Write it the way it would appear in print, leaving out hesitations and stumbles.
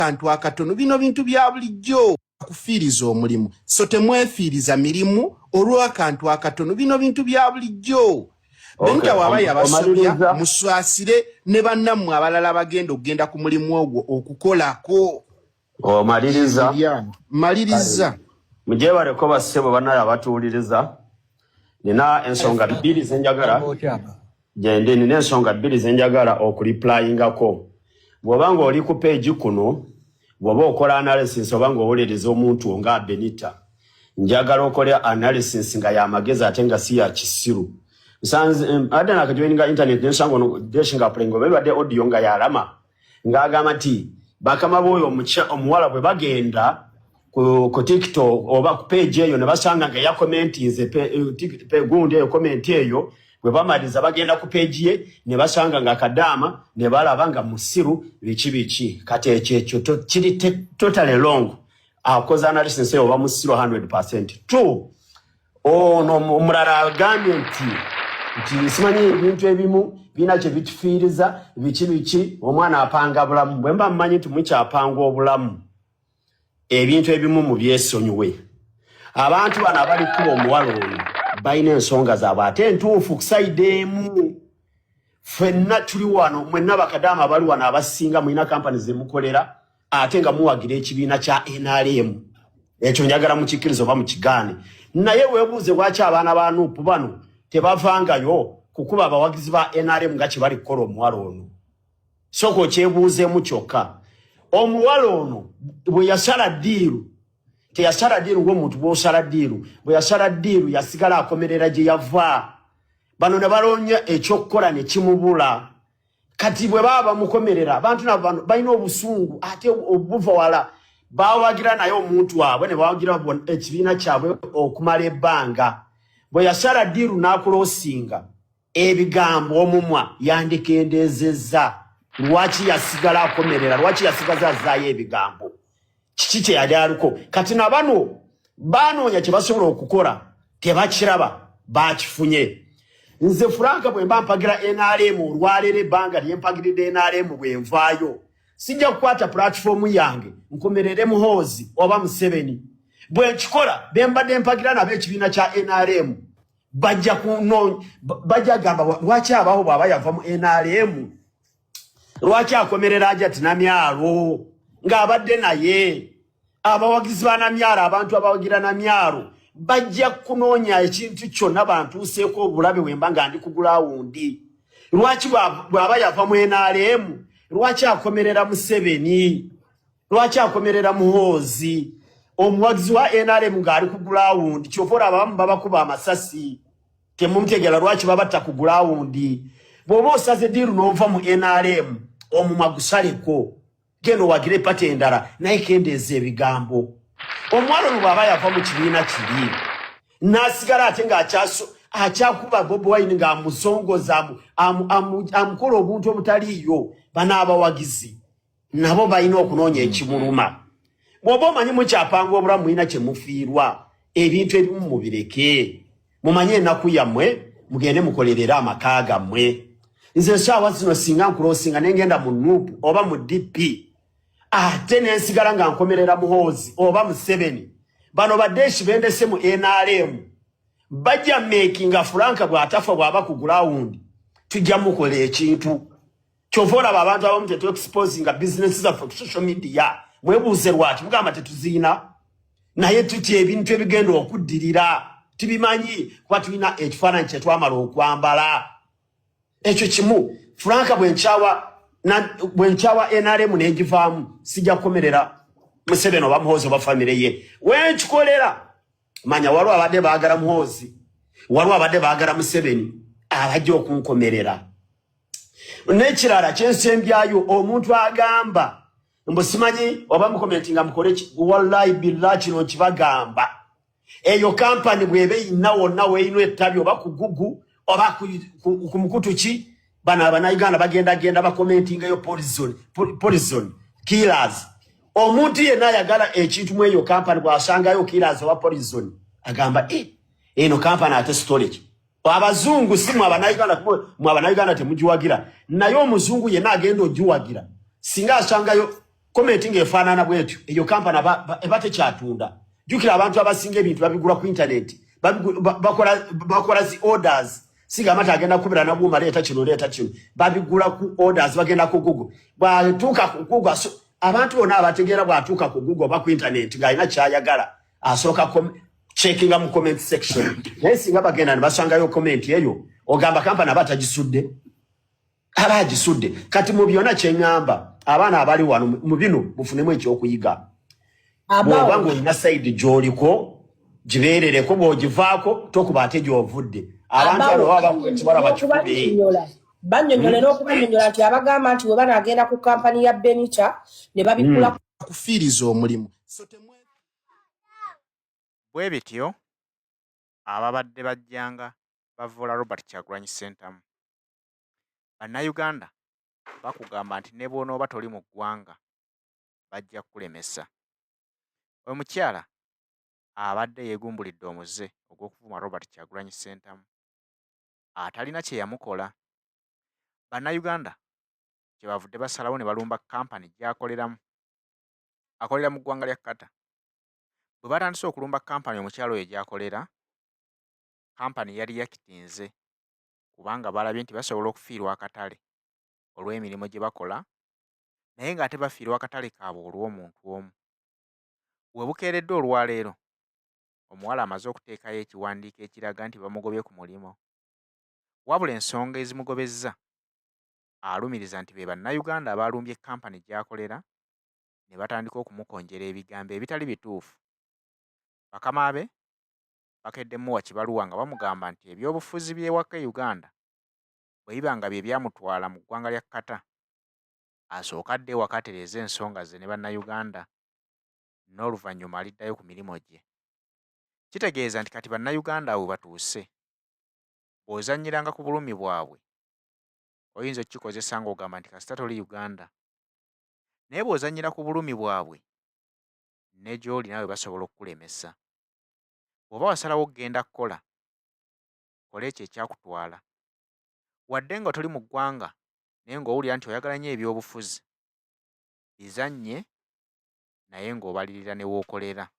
Kantu akatono, bino bintu bya bulijjo kufiiriza omulimu, so temwefiiriza mirimu olw'akantu akatono. Bino bintu bya bulijjo. Benita waaba yabasobya, Omaliriza. Muswasire ne bannammwe abalala bagenda okugenda ku mulimu ogwo okukolako. Omaliriza. Maliriza. Mujebaleko bassebo bannaye abatuwuliriza. Nina ensonga bbiri zenjagala gyendi, nina ensonga bbiri zenjagala okureplyingako. Bw'oba ng'oli ku page kuno, bw'oba okola analysis oba ng'owuliriza omuntu nga Benita, njagala okole analysis nga yamagezi ate nga si ya kisiru. Nsanze adde nakajoininga internet, nensanga ono Deshi nga playing oba ebadde audio nga yalama ng'agamba nti bakama b'oyo omuwala bwe bagenda ku TikTok oba ku page eyo ne basanga nga yakomentinze gundi eyo, comment eyo, bwe bamaliriza bagenda ku page ye ne basanga nga kadaama ne balaba nga musiru, biki biki. Kati ekyo kiri totally wrong. Akoze analysis eyo oba musiru 100. Two, ono omulala agambye nti simanyi ebintu ebimu birina kye bitufiiriza, biki biki. Omwana apanga bulamu. Bwe mba mmanyi nti mukyapanga obulamu, ebintu ebimu mubyesonyiwe. Abantu bano abali kuba omuwala ono balina ensonga zaabwe ate entuufu ku side emu. Ffenna tuli wano, mwenna bakadaama abali wano abasinga mulina kampani zemukolera ate nga muwagira ekibiina kya NRM. Ekyo njagala mukikkirize oba mukigaane, naye weebuuze lwaki abaana ba NUP bano tebavangayo kukuba abawagizi ba NRM nga kye bali kukola omuwala ono. Sooka okyebuuzeemu kyokka. Omuwala ono bwe yasala deal, teyasala deal ng'omuntu bw'osala deal. Bwe yasala deal, yasigala akomerera gye yava. Bano ne baloonya ekyokukola ne kimubula. Kati bwe baba bamukomerera, abantu nabo bano balina obusungu ate obuva wala. Bawagira naye omuntu waabwe ne bawagira ekibiina kyabwe okumala ebbanga. Bwe yasala deal n'akulosinga ebigambo, omumwa yandikendezezza. Lwaki yasigala akomerera? Lwaki yasigaza azaayo ebigambo? Kiki kye yali aliko? Kati nabano banoonya kye basobola okukola, tebakiraba, bakifunye. Nze Franka, bwe mba mpagira NRM olwaleero, ebbanga lyempagiridde NRM, bwe nvaayo sijja kukwata platform yange nkomerere Muhoozi oba Museveni. Bwe nkikola, bembadde mpagira nabo ekibiina kya NRM bajja kuno, bajja gamba, "Lwaki abaho bw'aba yava mu NRM, lwaki akomerera Hajati Namyalo ng'abadde naye?" Abawagizi ba Namyalo, abantu abawagira Namyalo bajja kunoonya ekintu kyonna bantuuseeko obulabe wemba nga ndi ku ground. Lwaki bw'aba yava mu NRM, lwaki akomerera Museveni? Lwaki akomerera Muhoozi? Omuwagizi wa NRM ng'ali ku ground, kyova olaba abamu babakuba amasasi, temumutegeera lwaki babatta ku ground. Bw'oba osaze deal n'ova mu NRM, omumwa gusaleko, genda owagire party endala, naye kendeeza ebigambo. Omuwala ono bw'aba yava mu kibiina kiri n'asigala ate ng'akyakuba Bobi Wine ng'amusongoza, amukola obuntu obutaliiyo, bano abawagizi nabo balina okunoonya ekimuluma. Bw'oba omanyi mukyapanga obulamu, mulina kye mufiirwa, ebintu ebimu mubireke. Mumanye ennaku yammwe, mugende mukolerere amaka gammwe. Nze esaawa zino singa nkulosinga nengenda mu NUP oba mu DP, ate nensigala nga nkomerera Muhoozi oba Museveni, bano badeshi bendese mu NRM bajja makinga Franka bw'atafa, bw'aba ku ground, tujja mukola ekintu. Kyova olaba abantu abamu tetu exposinga bizinesi zaffe ku social media. Mwebuuze lwaki mugamba tetuziina, naye tutya ebintu ebigenda okuddirira tubimanyi, kuba tulina ekifaananyi kyetwamala okwambala. Ekyo kimu. Franka, bwenkyawa NRM negivaamu, sijja kukomerera Museveni oba Muhoozi oba famire ye. Wenkikolera, manya waliwo abadde baagala Muhoozi, waliwo abadde baagala Museveni abajja okunkomerera. N'ekirala kyensembyayo, omuntu agamba mbu simanyi oba mukomentinga mukole ki, wallahi billah, kino nkibagamba, eyo kampani bw'eba eyina wonna weeyina ettabi oba ku Google oba ku mukutu ki, bano Abanauganda bagenda genda bakomentingayo poison, poison killers. Omuntu yenna ayagala ekintu mu eyo kampani, bw'asangayo killers oba poison, agamba, "Eh, eno kampani ate storage." Abazungu, si mwe Abanauganda, mwe Abanauganda temugiwagira, naye omuzungu yenna agenda ogiwagira singa asangayo. Comment ng'efaanana bwetyo, eyo kampani eba tekyatunda. Jjukira, abantu abasinga ebintu babigula ku internet, bakola zi orders. Sigamba nti agenda kubira nabuuma, leeta kino, leeta kino. Babigula ku orders, bagenda ku Google. Bwatuuka ku Google, abantu bonna abategeera, bwatuuka ku Google oba ku internet ng'alina kyayagala, asooka checkinga mu comment section. Naye singa bagenda ne basangayo comment eyo, ogamba kampani aba tagisudde, aba agisudde. Kati mu byonna kyeŋŋamba abaana abali wano, mu bino mufunemu ekyokuyiga. Bw'oba ng'olina side gy'oliko, gibeerereko. Bw'ogivaako, tokuba ate gy'ovudde. Abantu bano baba bakuekibala bakikube. N'okubanyonnyola, bannyonnyole n'okubanyonnyola nti abagamba nti bwe banaagenda ku kampani ya Benita ne babikula. Kufiiriza omulimu, so temwe Bwe bityo ababadde bajjanga bavvoola Robert Kyagulanyi Ssentamu. Bannayuganda bakugamba nti ne bw'onooba toli mu ggwanga, bajja kukulemesa. Omukyala abadde yeegumbulidde omuze ogw'okuvuma Robert Kyagulanyi Ssentamu atalina kye yamukola. Bannayuganda kye bavudde basalawo ne balumba kampani gy'akoleramu. Akolera mu ggwanga lya Qatar. Bwe batandise okulumba kampani omukyala oyo gy'akolera, kampani yali yakitinze kubanga balabye nti basobola okufiirwa akatale olw'emirimu gye bakola, naye ng'ate bafiirwa akatale kaabwe olw'omuntu omu. We bukeeredde olwaleero, omuwala amaze okuteekayo ekiwandiiko ekiraga nti bamugobye ku mulimu. Wabula ensonga ezimugobezza, alumiriza nti be Bannayuganda abaalumbye kampani gy'akolera ne batandika okumukonjera ebigambo ebitali bituufu. Bakama be bakedde mmuwa kibaluwa nga bamugamba nti ebyobufuzi by'ewaka e Uganda bwe biba nga bye byamutwala mu ggwanga lya Qatar, asooke adde ewaka atereeze ensonga ze ne Bannayuganda, n'oluvannyuma aliddayo ku mirimu gye. Kitegeeza nti kati Bannayuganda awo we batuuse, bw'ozannyiranga ku bulumi bwabwe, oyinza okukikozesa ng'ogamba nti kasita toli Uganda. Naye bw'ozannyira ku bulumi bwabwe, ne gy'oli naawe basobola okukulemesa. Bw'oba wasalawo okugenda kukola, kola ekyo ekyakutwala. Wadde nga toli mu ggwanga naye ng'owulira nti oyagala nnyo ebyobufuzi, bizannye naye ng'obalirira ne w'okolera.